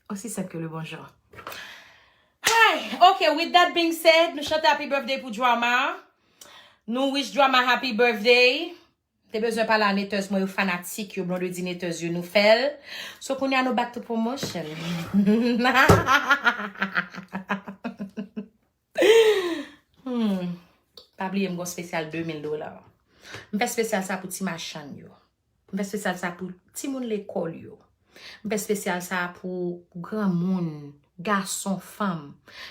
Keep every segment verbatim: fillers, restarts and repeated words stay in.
Aussi simple que le bonjour. Hi! Ok, with that being said, nou chante happy birthday pou Drama. Nou wish Drama happy birthday. Te bezwen pale a netèz mwen yo, fanatik yo, Blondedy netèz yo, nou fè l. So kounye a nou back to promotion. Hmm. Pa bliye m gon spesyal de mil dola. M fè spesyal sa pou ti machann yo. M fè spesyal sa pou timoun lekòl yo. M fè spesyal sa pou granmoun, gason, fanm.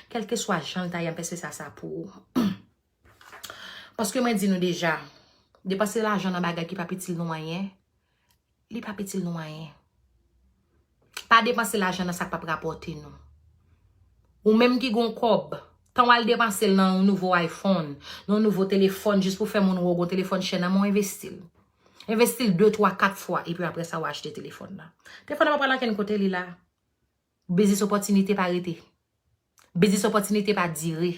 Kèlkeswa jan l ta ye, m fè spesyal sa pou ou. Paske mwen di nou deja, depanse lajan nan bagay ki p ap itil nou anyen, li p ap itil nou anyen. Pa depanse lajan nan sa k p ap rapòte nou. Ou menm ki gon kòb, tan w al depanse l nan yon nouvo iPhone, nan yon nouvo telefòn, jis pou fè moun wè w gon telefòn chè nan men w, envesti l. Envesti l de, twa, kat fwa, epi apre sa w achte telefòn nan. Telefòn nan pa pral ankenn kote, li la. Biznis opòtinite pa rete. Biznis opòtinite pa dire.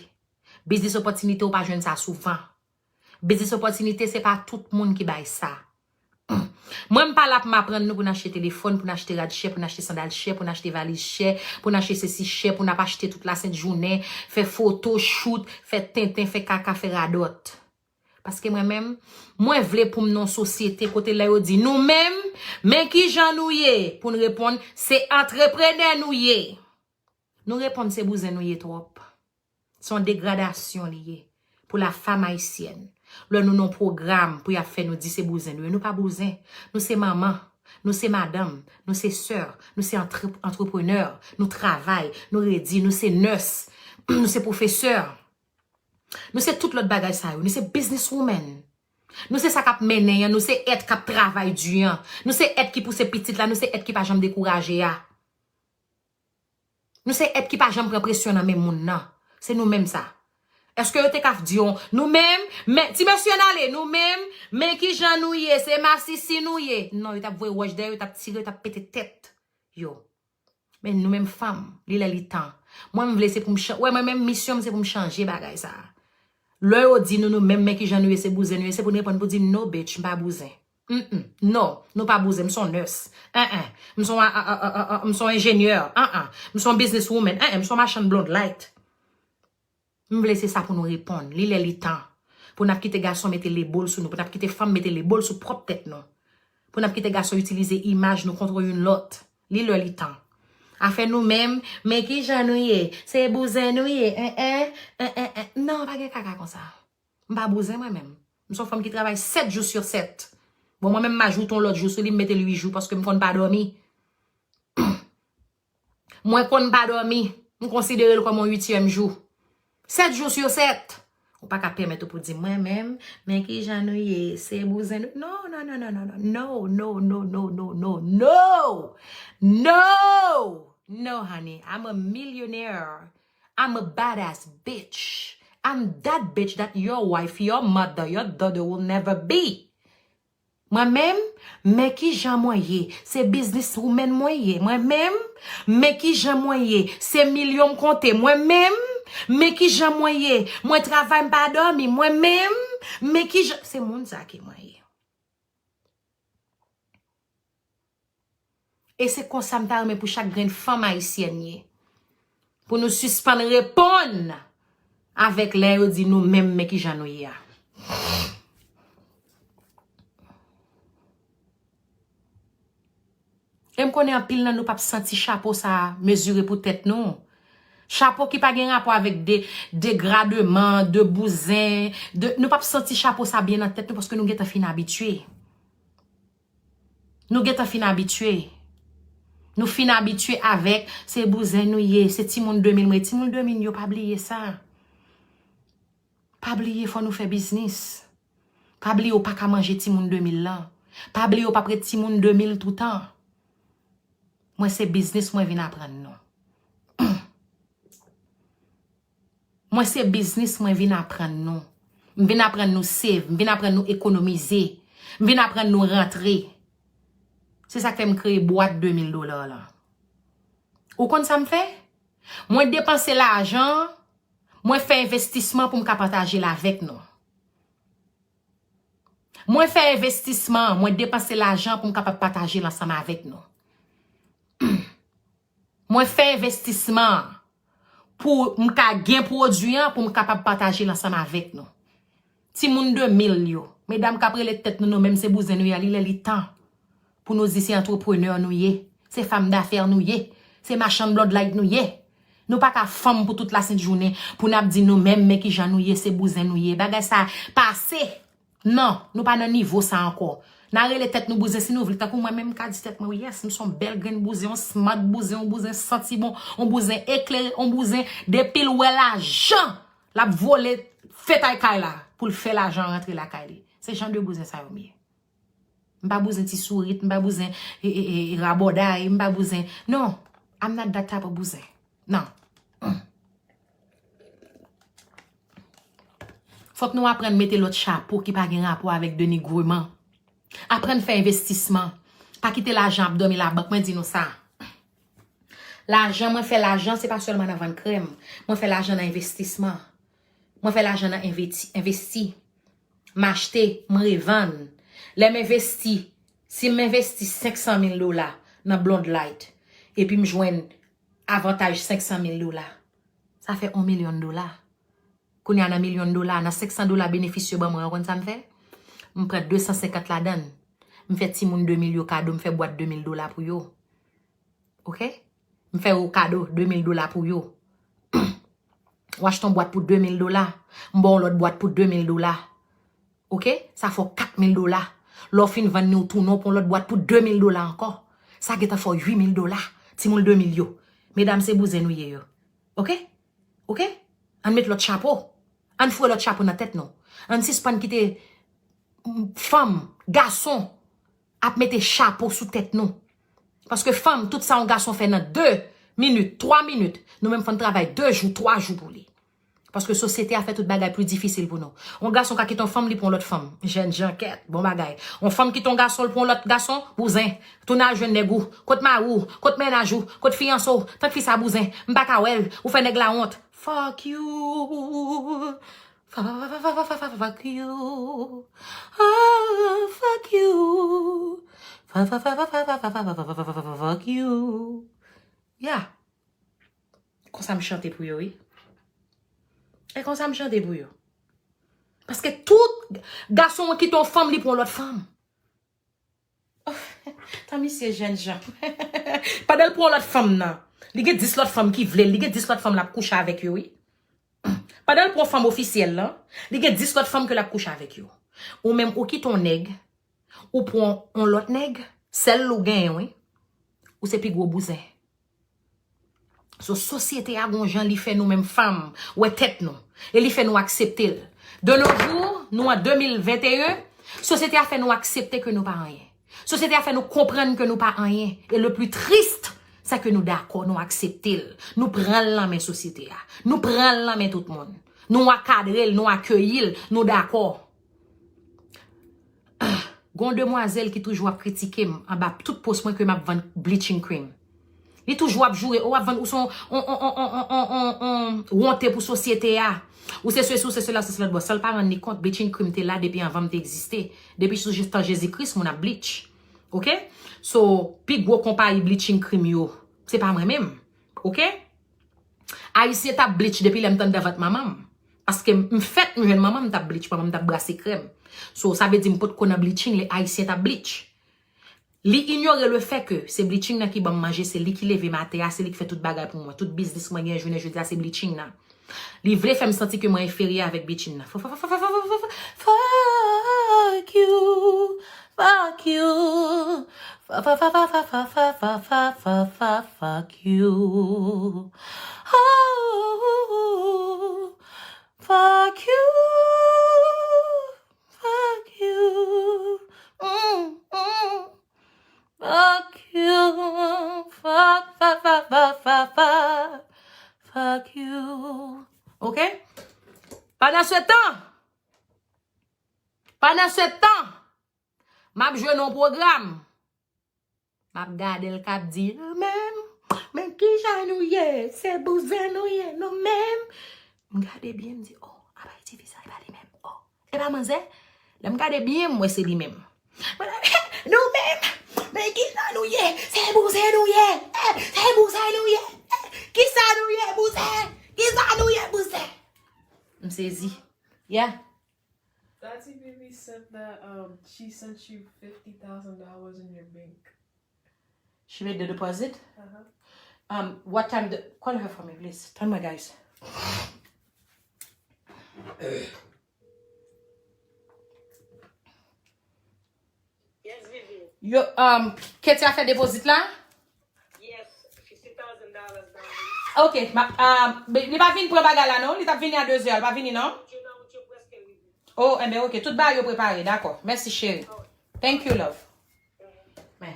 Biznis opòtinite ou pa jwenn sa souvan. Biznis opòtinite se pa tout moun ki bay sa. Mwen m pa la pou m aprann nou pou n achte telefòn, pou n achte rad chè, pou n achte sandal chè, pou n achte valiz chè, pou n achte sesi chè, pou n ap achte tout lasent jounen, fè foto, shoot, fè tenten, fè kaka, fè radòt. Paske mwen menm, mwen vle pou m nan yon sosyete kote lè yo di nou menm, men kijan nou ye, pou n reponn, se antreprenè nou ye. Nou reponn se bouzen nou ye twòp. Se yon degradasyon li ye pou la femme haïtienne. Lè nou nan pwogram pou y ap fè nou di se bouzen nou ye, nou pa bouzen. Nou se manman, nou se madanm, nou se sè, nou se antre- antreprenè, nou travay, nou redi, nou se nurse, nou se pwofesè. Nou se tout lòt bagay sa yo. Nou se business woman. Nou se sa k ap mennen an. Nou se èt k ap travay di an. Nou se èt ki pouse pitit la. Nou se èt ki pa janm dekouraje a. Nou se èt ki pa janm pran presyon nan men moun nan. Se nou menm sa. Èske yo te ka di yon, nou menm, men, ti mesye n ale, nou menm, men kijan nou ye, se masisi nou ye. Non, yo t ap voye wòch dèyè, yo t ap tire, yo t ap pete tèt yo. Men nou menm fanm, li lè li tan. Mwen m vle se pou m chan-, wè mwen menm misyon m se pou m chanje bagay sa. Lè yo di nou nou menm men kijan nou ye se bouzen nou ye, se pou n reponn pou di no bitch, m pa bouzen. Mm-mm. No, nou pa bouzen, m se yon nurse. An-an. M se yon a- a- a- a- a- m se yon enjenyè. An-an. M se yon business woman. An-an. M se yon machann blonde light. M vle se sa pou nou reponn. Li lè li tan. Pou n ap kite gason mete lebol sou nou. Pou n ap kite fanm mete lebol sou pwòp tèt nou. Pou n ap kite gason itilize imaj nou kont youn lòt. Li lè li tan. Afè nou menm, men kijan nou ye? Se bouzen nou ye? An-an, an-an, an. Non, pa gen kaka konsa. M pa bouzen mwen menm. M se yon fanm ki travay sèt jou sou sèt. Bon, mwen menm m ajoute yon lòt jou sou li, m mete l uit jou paske m konn pa dòmi. Mwen konn pa dòmi. M konsidere l kòm yon uityèm jou. Sèt jou sou sèt. Ou pa ka pèmèt ou pou di mwen menm, men kijan nou ye, se bouzen nou. Non, non, non, non, non, non. No, no, no, no, no, no. No, no, no, no, no, no. No, honey, I'm a millionaire. I'm a badass bitch. I'm that bitch that your wife, your mother, your daughter will never be. Mwen menm, men kijan mwen ye. Se business woman mwen ye. Mwen menm, men kijan mwen ye. Se milyon m konte. Mwen menm, men kijan mwen ye. Mwen travay m pa dòmi. Mwen menm, men kijan, se moun sa ki mwen ye. E se konsa m ta renmen pou chak grenn fanm ayisyèn ye. Pou nou sispann reponn avèk lè yo di nou menm men kijan nou ye a. E m konnen anpil nan nou p ap santi chapo sa a mezire pou tèt nou. Chapo ki pa gen rapò avèk de, degrademan, de bouzen, de, nou p ap santi chapo sa byen nan tèt nou paske nou gentan fin abitye. Nou gentan fin abitye. Nou fin abitye avèk se bouzen nou ye, se timoun de mil mwen ye. Timoun de mil yo, pa bliye sa. Pa bliye fò nou fè biznis. Pa bliye ou pa ka manje timoun de mil lan. Pa bliye ou p ap ret timoun de mil toutan. Mwen se biznis mwen vin aprann nou. Mwen se biznis mwen vin aprann nou. M vin aprann nou save, m vin aprann nou ekonomize. M vin aprann nou rantre. Se sa k fè m kreye bwat de mil dola lan. Ou konn sa m fè? Mwen depanse lajan, mwen fè envestisman pou m ka pataje l avèk nou. Mwen fè envestisman, mwen depanse lajan pou m kapab pataje l ansanm avèk nou. Mwen fè envestisman an pou m ka gen pwodui an, pou m kapab pataje l ansanm avèk nou. Timoun de mil yo, medam k ap rele tèt nou nou menm se bouzen nou ye a, li lè li tan pou nou di se antreprenè nou ye, se fanm dafè nou ye, se machann bloodlight nou ye. Nou pa ka fanm pou tout lasent jounen pou n ap di nou menm men kijan nou ye, se bouzen nou ye. Bagay sa pase. Non, nou pa nan nivo sa ankò. N a rele tèt nou bouzen si nou vle. Tankou mwen menm, m ka di tèt mwen, yes, m se yon bèl grenn bouzen, yon smart bouzen, yon bouzen santi bon, yon bouzen eklere, yon bouzen depi l wè lajan, l ap vole fetay kay la pou l fè lajan rantre lakay li. Se jan de bouzen sa yo m ye. M pa bouzen ti sourit, m pa bouzen e, e, e, e, rabòday, m pa bouzen. Non, I'm not that type of bouzen. Non. Fòk nou aprann mete lòt chapo ki pa gen rapò avèk denigreman. Aprann fè envestisman. Pa kite lajan ap dòmi labank, mwen di nou sa. Lajan, mwen fè lajan, se pa sèlman nan vann krèm. Mwen fè lajan nan envestisman. Mwen fè lajan nan enveti, envesti. M achte, m revann. Lè m envesti, si m envesti senk san mil dola nan Blonde Light, epi m jwenn avantaj senk san mil dola, sa fè yon milyon dola. Kounye a nan milyon dola, nan senk san dola benefis yo ban mwen an, ou konn sa m fè? M pran de san senkant ladan l. M fè timoun de mil yo kado, m fè bwat de mil dola pou yo. Oke? M fè yo kado de mil dola pou yo. Ou achte yon bwat pou de mil dola, m ba w yon lòt bwat pou de mil dola. Oke? Sa fè w kat mil dola. Lè w fin vann li, w tounen w pran yon lòt bwat pou de mil dola ankò. Sa gentan fè w uit mil dola. Timoun de mil yo. Medam, se bouzen nou ye yo. Oke? Oke? Ann met lòt chapo. Ann foure lòt chapo nan tèt nou. Ann sispann kite, mm, fanm, gason ap mete chapo sou tèt nou. Paske fanm, tout sa yon gason fè nan de minit, twa minit, nou menm fò n travay de jou, twa jou pou li. Paske sosyete a fè tout bagay pli difisil pou nou. Yon gason ka kite yon fanm, li pran yon lòt fanm. Jèn jan kèt, bon bagay. Yon fanm kite yon gason, l pran yon lòt gason, bouzen. Tounen al jwenn nèg ou. Kot mari w? Kot mennaj ou? Kot fiyanse w? Tank fi sa bouzen. M pa ka wè l. Ou fè nèg la wont. Fuck you. Fuck you. Ah, fuck you. Fuck you. Yeah. Konsa m chante pou yo, wi. E konsa m chante pou yo. Paske tout gason an kite yon fanm, li pran yon lòt fanm. Oh, tan misye jèn jan. Pandan l pran yon lòt fanm nan, li gen dis lòt fanm ki vle l, li gen dis lòt fanm l ap kouche avèk yo, wi. Pandan l pran yon fanm ofisyèl lan, li gen dis lòt fanm ke l ap kouche avèk yo. Ou menm, ou kite yon nèg, ou pran yon lòt nèg, sèl ou genyen, wi. Ou se pi gwo bouzen. So, sosyete a gon jan li fè nou menm fanm wè tèt nou. E li fè nou aksepte l. De nos jours, nou an de mil venteyen, sosyete a fè nou aksepte ke nou pa anyen. Sosyete a fè nou konprann ke nou pa anyen. E le plus triste, se ke nou dakò, nou aksepte l. Nou pran l nan men sosyete a. Nou pran l nan men tout moun. Nou akadre l, nou akeyi l, nou dakò. Gon demwazèl ki toujou ap kritike m anba tout post mwen ke m ap vann bleaching cream. Li toujou ap joure, ou ap vann, ou se yon, yon, yon wonte pou sosyete a. Ou se sesi, ou se sela, ou se sela. Bon, san l pa rann li kont, bleaching cream te la depi anvan m te egziste. Depi sou tan Jezi Kris, moun ap bleach. Oke? So, pi gwo konpayi bleaching cream yo, se pa mwen menm. Oke? Ayisyen t ap bleach depi lè m t anndan vant manman m. Paske m fèt, m jwenn manman m t ap bleach, manman m t ap brase krèm. So, sa vle di m potko nan bleaching lè Ayisyen t ap bleach. Li inyore le fè ke se bleaching nan ki ban m manje, se li ki leve m atè a, se li ki fè tout bagay pou mwen. Tout biznis mwen gen jounen jodi a, se bleaching nan. Li vle fè m santi ke mwen enferye avèk bleaching nan. Fuck you, fuck you, fuck you. Oh, fuck you, fuck you, mm, mm. Fuck you, fuck, fuck, fuck, fuck, fuck, fuck, fuck you. Oke? Pandan se tan, pandan se tan, m ap jwe nan yon pwogram. M ap gade l k ap di, nou menm, men kijan nou ye, se bouzen nou ye, nou menm. M gade byen, m di, oh, apa e ti fi sa, e pa li menm. Oh, e pa manzè? Lè m gade byen, m wè se li menm. Nou menm, men kijan nou ye, se bouzen nou ye, eh, se bouzen nou ye, Yeah. Tati Bibi said that um she sent you fifty thousand dollars in your bank. She made the deposit. Uh-huh. Um, what time? The, call her for me, please. Tell my guys. Yes, Vivi. Yo, um, Ketya fè deposit la? Yes, fifty thousand dollars, darling. Ok, ma, um, li pa vin pran bagay la non, li t ap vini a de zè, li pa vini non? Would you know what you press can leave? Oh, enben ok, tout bagay yo prepare, dakò. Mèsi cheri. Thank you, love. Men.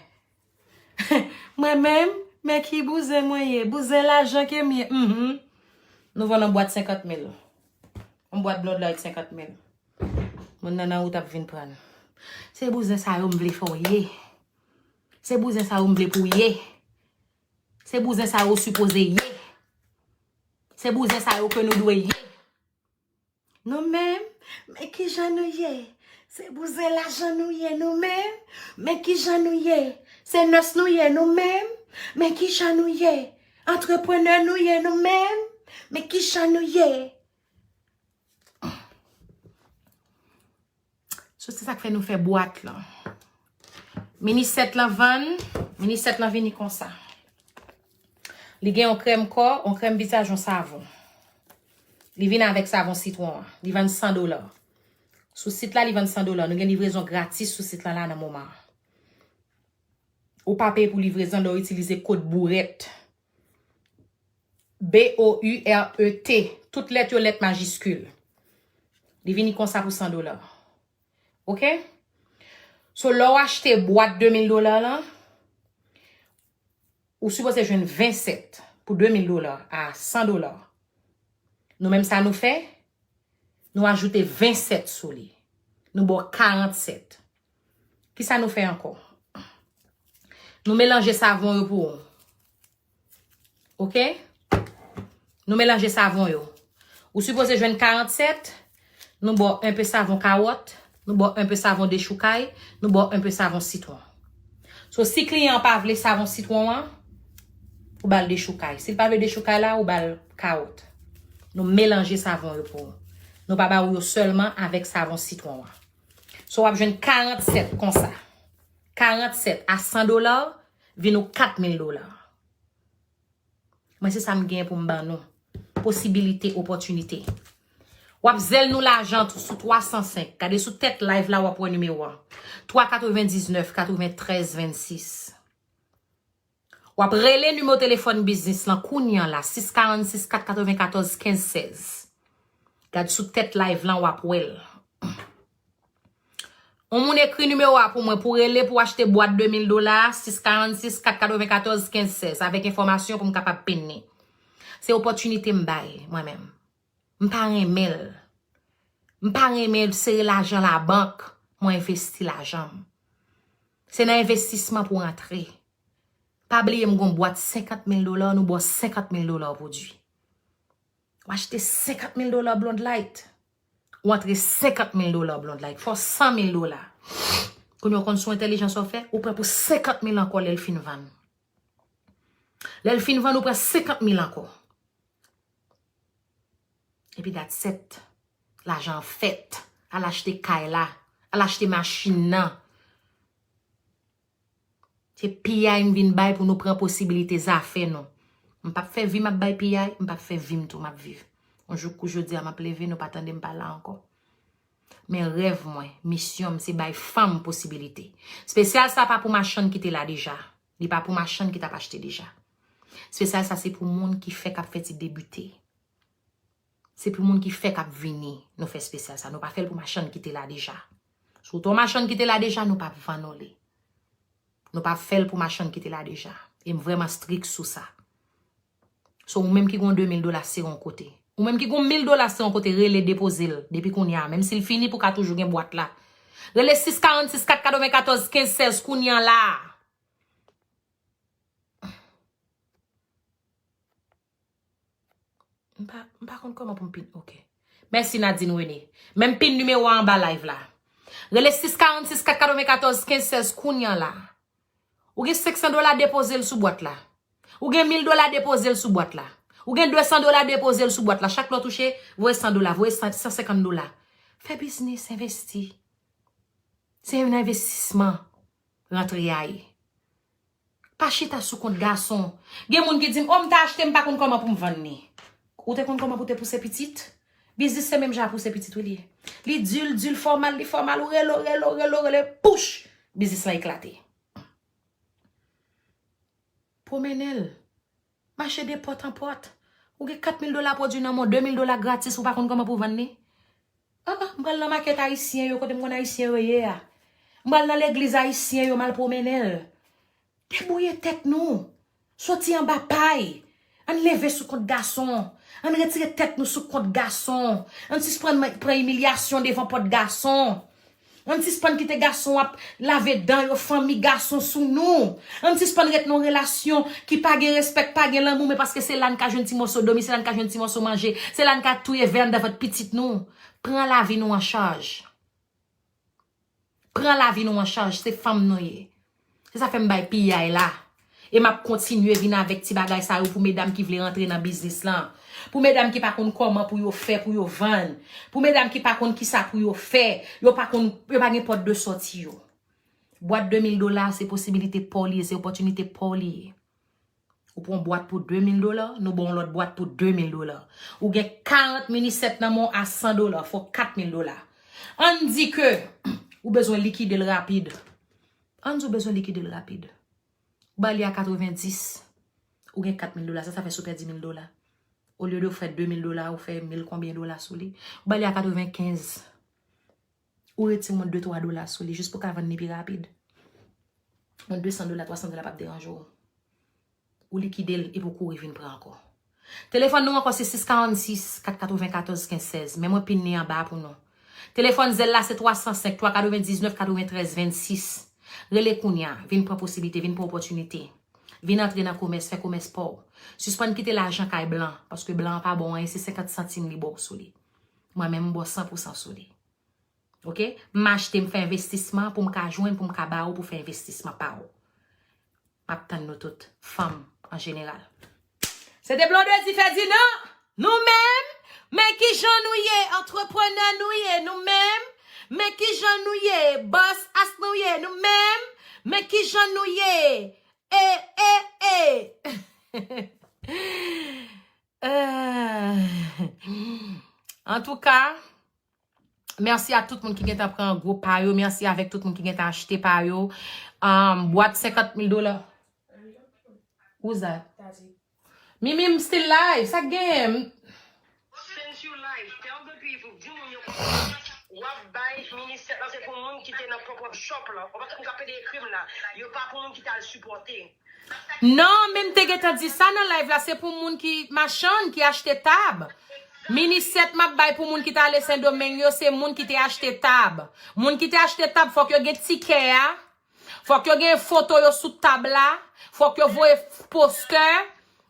Mwen menm, men ki bouzen mwen ye, bouzen lajan ke m ye. Mhm. Nou vann yon bwat senkant mil. Yon bwat Blonde Light senkant mil. Moun nan nan wout ap vin pran. Se bouzen sa yo m vle fè w ye. Se bouzen sa yo m vle pou w ye. Se bouzen sa yo w sipoze ye. Se bouzen sa yo ke nou dwe ye. Nou menm, men kijan nou ye? Se bouzen lajan nou ye nou menm. Men kijan nou ye? Se nurse nou ye nou menm. Men kijan nou ye? Antreprenè nou ye nou menm. Men kijan nou ye? So se sa k fè nou fè bwat lan. Minisèt lan vann, minisèt lan vini konsa. Li gen yon krèm kò, yon krèm vizaj, yon savon. Li vin avèk savon sitwon an. Li vann san dola. Sou sit la, li vann san dola. Nou gen livrezon gratis sou sit lan la nan moman an. Ou pa peye pou livrezon lè w itilize kod bourèt. B O U R E T. Tout lèt yo lèt majiskil. Li vini konsa pou san dola. Ok? So, lè w achte bwat de mil dola lan, ou sipoze jwenn ven sèt pou de mil dola a san dola. Nou menm sa nou fè, nou ajoute ven sèt sou li. Nou ba w karant sèt. Kisa nou fè ankò? Nou melanje savon yo pou ou. Ok? Nou melanje savon yo. Ou sipoze jwenn karant sèt, nou ba w enpe savon kawòt, nou ba w enpe savon dechoukay, nou ba w enpe savon sitwon. So, si kliyan an pa vle savon sitwon an, ou ba l dechoukay. Si l pa vle dechoukay la, ou ba l kawòt. Nou melanje savon yo pou ou. Nou pa ba ou yo sèlman avèk savon sitwon an. So, w ap jwenn karant sèt konsa. Karant sèt a san dola, vin ou kat mil dola. Mwen, se sa m gen pou m ban nou. Posibilite, opòtinite. W ap zèl nou lajan tou sou twa san senk. Gade sou tèt live la, w ap wè nimewo a. Twa katrevendiznèf, katreventrèz, vennsis. W ap rele nimewo telefòn biznis lan kounye a la, sis karannsis, kat katrevenkatòz, kenz sèz. Gad sou tèt live lan, w ap wè l. Yon moun ekri nimewo a pou mwen pou rele pou achte bwat de mil dola, sis karannsis, kat katrevenkatòz, kenz sèz, avèk enfòmasyon pou m kapab penne. Se opòtinite m bay, mwen menm. M pa renmen l. M pa renmen sere lajan labank, mwen envesti lajan m. Se nan envestisman pou antre. Pa bliye m gon bwat senkant mil dola, nou ba w senkant mil dola w pwodui. W achte senkant mil dola Blonde Light. Ou antre senkant mil dola Blonde Light. Fò san mil dola. Kounye a w konn sou entèlijans w ap fè, ou pran pou senkant mil ankò lè l fin vann. Lè l fin vann, ou pran senkant mil ankò. Epi that's it. Lajan an fèt. Al achte kay la. Al achte machin nan. Se piyay m vin bay pou nou pran posibilite zafè nou. M p ap fè vi m ap bay piyay, m p ap fè vi m tou m ap viv. Yon jou kou jodi a m ap leve, nou pa tande m pa la ankò. Men rèv mwen, misyon m, se bay fanm posibilite. Espesyal sa pa pou machann ki te la deja. Li pa pou machann ki t ap achte deja. Espesyal sa se pou moun ki fèk ap fè ti debite. Se pou moun ki fèk ap vini, nou fè espesyal sa. Nou pa fè l pou machann ki te la deja. Si w te yon machann ki te la deja, nou p ap vann ou li. Nou p ap fè l pou machann ki te la deja. E m vrèman strik sou sa. So, ou menm ki gon de mil dola, sere yon kote. Ou menm ki gon mil dola, sere yon kote, rele depoze l depi kounye a. Menm si l fini, pou ka toujou gen bwat la. Rele sis karannsis, kat katrevenkatòz, kenz sèz kounye a la. M pa, m pa konn kòman pou m pin. Ok. Mèsi Nadine René. Men m pin nimewo a anba live la. Rele sis karannsis, kat katrevenkatòz, kenz sèz kounye a la. Ou gen senk san dola, depoze l sou bwat la. Ou gen mil dola, depoze l sou bwat la. Ou gen de san dola, depoze l sou bwat la. Chak lè w touche, voye san dola, voye san, san senkant dola. Fè biznis, envesti. Se yon envestisman, rantre a ye. Pa chita sou kont gason. Gen moun ki di m, o, m ta achte, m pa konn kòman pou m vann li. Ou te konn kòman pou te pouse pitit? Biznis se menm jan a pouse pitit, wi, li ye. Li di l, di l fè w mal, li fè w mal, ou rele, ou rele, ou rele, ou rele, pouch! Biznis lan eklate. Pwomennen l. Mache de pòt an pòt. Ou gen kat mil dola pwodui nan men w, de mil dola gratis, ou pa konn kòman pou vann li? Ah, ah, m pral nan makèt ayisyen yo, kote m konn ayisyen yo ye a. M pral nan legliz ayisyen yo, m al pwomennen l. Debouye tèt nou. Soti anba pay. Ann leve sou kont gason. Ann retire tèt nou sou kont gason. Ann sispann pran imilyasyon devan pòt gason. Ann sispann kite gason ap lave dan yo, fanmi gason sou nou. Ann sispann ret nan relasyon ki pa gen respè, ki pa gen lanmou, men paske se la n ka jwenn ti moso dòmi, se la n ka jwenn ti moso manje, se la n ka touye vè anndan vant pitit nou. Pran lavi nou an chaj. Pran lavi nou an chaj, se fanm nou ye. Se sa fè m bay piyay la. E m ap kontinye vin avèk ti bagay sa yo pou medam ki vle rantre nan biznis lan. Pou medam ki pa konn kòman pou yo fè pou yo vann. Pou medam ki pa konn kisa pou yo fè. Yo pa konn, yo pa gen pòt de sòti yo. Bwat de mil dola, se posibilite pa w li ye, se opòtinite pa w li ye. Ou pran bwat pou de mil dola, nou ba w lòt bwat pou de mil dola. Ou gen karant mini sèt nan men w a san dola, fè w kat mil dola. Ann di ke ou bezwen likide l rapid. Ann di w bezwen likide l rapid. Ou ba li a katrevenndis, ou gen kat mil dola, sa, sa fè si w pèdi mil dola. Olye de w fè de mil dola, ou fè mil konbyen dola sou li. Ou ba li a katrevenkenz. Ou retire yon de twa dola sou li, jis pou w ka vann li pi rapid. Yon de san dola, twa san dola p ap deranje w. Ou likide l epi w kouri vin pran ankò. Telefòn nou ankò se sis karannsis, kat katrevenkatòz, kenz sèz. Men mwen pin li anba pou nou. Telefòn Zelle la se twa san senk, twa katrevendiznèf, katreventrèz, vennsis. Rele kounye a. Vin pran posiblite, vin pran opòtinite. Vin antre nan komès, fè komès pa w. Sispann kite lajan kay blan, paske blan an pa ba w anyen, se senkant santim li ba w sou li. Mwen menm, m ba w san pou san sou li. Oke? M achte, m fè envestisman pou m ka jwenn, pou m ka ba ou, pou fè envestisman pa ou. M ap tann nou tout, fanm an jeneral. Se te Blondedy Ferdinand, nou menm, men kijan nou ye, antreprenè nou ye, nou menm, men kijan nou ye, boss ass nou ye, nou menm, men kijan nou ye, e, e, e. Euh, Antouka, mèsi a tout moun ki gentan pran gwo pa yo. Mèsi avèk tout moun ki gentan achte pa yo. Um, bwat senkant mil dola. Who's that? Mimi, m still live. Sa k genyen? Since you live, tell the people, di moun yo w ap bay mini sèt lan se pou moun ki te nan pop up shop lan. Ou pa konn k ap pede ekri m la. Yo pa pou moun ki t al sipòte. Non, men m te gentan di sa nan live la, se pou moun ki machann, ki achte tab. Mini sèt m ap bay pou moun ki t ale Sendomeng yo, se moun ki te achte tab. Moun ki te achte tab, fòk yo gen tikè a. Fòk yo gen foto yo sou tab la. Fòk yo voye postè.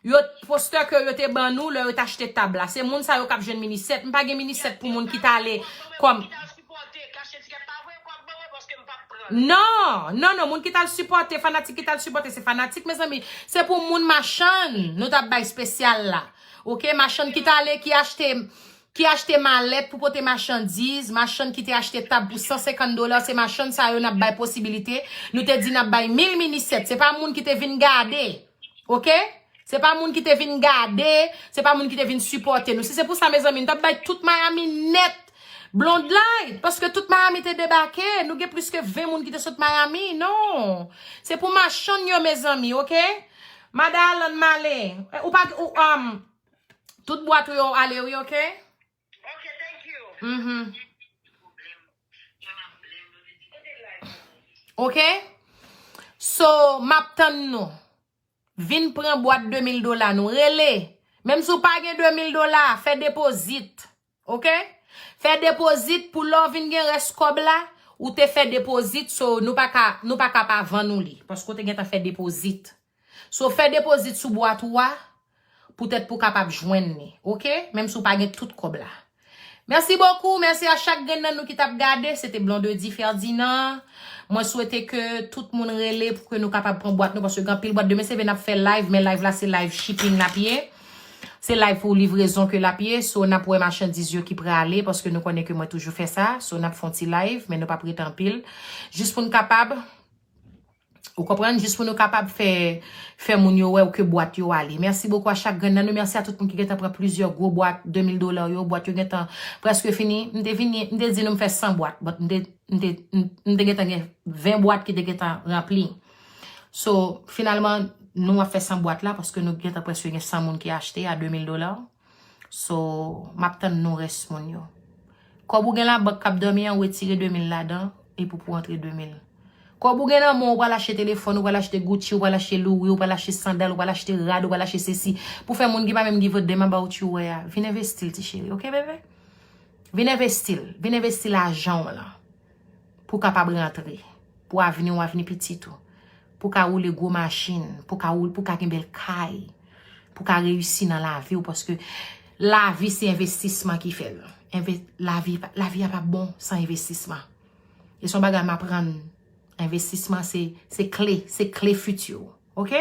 Yo, postè ke yo te ban nou lè yo t achte tab la. Se moun sa yo k ap jwenn mini sèt. M pa gen mini sèt pou moun ki t ale kòm. Non, non, non, moun ki t al sipòte, fanatik ki t al sipòte, se fanatik, mezanmi. Se pou moun machann, nou t ap bay espesyal la. Oke, machann ki t ale, ki achte, ki achte malèt pou pote machandiz, machann ki te achte tab pou san senkant dola, se machann sa yo n ap bay posibilite. Nou te di n ap bay mil mini sèt, se pa moun ki te vin gade. Oke? Se pa moun ki te vin gade, se pa moun ki te vin sipòte nou. Si se pou sa, mezanmi, nou t ap bay tout Miami nèt. Blonde Light, paske tout Miami te debake. Nou gen plis ke ven moun ki te sot Miami. Non. Se pou machann yo, mezanmi, oke? Madan Alan Male, ou pa, ou, um, tout bwat ou yo ale, wi, oke? Ok, thank you. Mhm. Ok? So, m ap tann nou. Vin pran bwat de mil dola nou. Rele. Menm si w pa gen de mil dola, fè depozit. Ok? Fè depozit pou lè w vin gen rès kòb la, ou te fè depozit, so nou pa ka, nou pa ka pa vann ou li. Paske w te gentan fè depozit. So fè depozit sou bwat ou a, poutèt pou w kapab jwenn li. Ok? Menm si w pa gen tout kòb la. Mèsi bokou, mèsi a chak grenn nan nou ki t ap gade. Se te Blondedy Ferdinand. Mwen swete ke tout moun rele pou ke nou kapab pran bwat nou, paske gen anpil bwat. Demen se vre n ap fè live, men live la se live shipping l ap ye. Se live pou livrezon ke l ap ye. So, n ap wè machandiz yo ki prale, paske nou konnen ke mwen toujou fè sa. So, n ap fè yon ti live, men nou p ap rete anpil. Jis pou n kapab, ou konprann, jis pou nou kapab fè, fè moun yo wè ke bwat yo ale. Mèsi bokou a chak grenn nan nou. Mèsi a tout moun ki gentan pran plizyè gwo bwat, de mil dola yo, bwat yo gentan prèske fini. M te vini, m te di nou m fè san bwat, but m te, m te, m te gentan gen ven bwat ki te gentan ranpli. So, finalman, nou ap fè san bwat la, paske nou gentan prèske gen san moun ki achte a de mil dola. So, m ap tann nou rès moun yo. Kòb ou gen labank k ap dòmi an, ou retire de mil ladan, epi pou antre de mil. Kòb ou gen nan men w, ou pral achte telefòn, ou pral achte Gucci, ou pral achte Louis, ou pral achte sandal, ou pral achte rad, ou pral achte sesi. Pou fè moun ki pa menm give a damn about you wear a. Vin envesti l, ti cheri, oke, bebe? Vin envesti l. Vin envesti lajan w lan. Pou w kapab rantre. Pou avni w, avni pitit ou. Pou w ka woule gwo machin. Pou w ka woule, pou w ka gen bèl kay. Pou w ka reyisi nan lavi w, paske lavi se envestisman ki fè l. Enve-, lavi, lavi a p ap bon san envestisman. E se yon bagay m aprann. Envestisman se, se kle, se kle fiti w. Oke?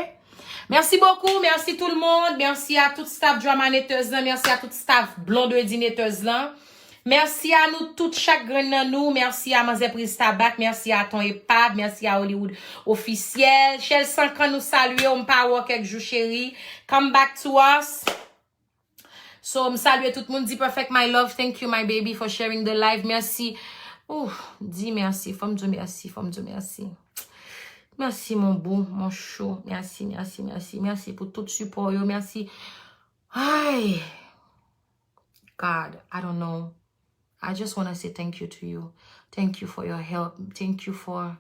Mèsi bokou, mèsi tout le monde, mèsi a tout staff Dramanators lan, mèsi a tout staff Blondedinators lan. Mèsi a nou tout, chak grenn nan nou. Mèsi a Manzè Priz Tabak, mèsi a Ton Epab, mèsi a Hollywood Ofisyèl. Chèl Sankan, nou salye w, m pa wè w kèk jou, cheri. Come back to us. So, m salye tout moun. Di Perfect, my love, thank you, my baby, for sharing the live. Mèsi. Ouh, di mèsi. Fò m di w mèsi, fò m di w mèsi. Mèsi, mon bou, mon chou. Mèsi, mèsi, mèsi. Mèsi pou tout sipò yo. Mèsi. Ay. God, I don't know. I just want to say thank you to you. Thank you for your help. Thank you for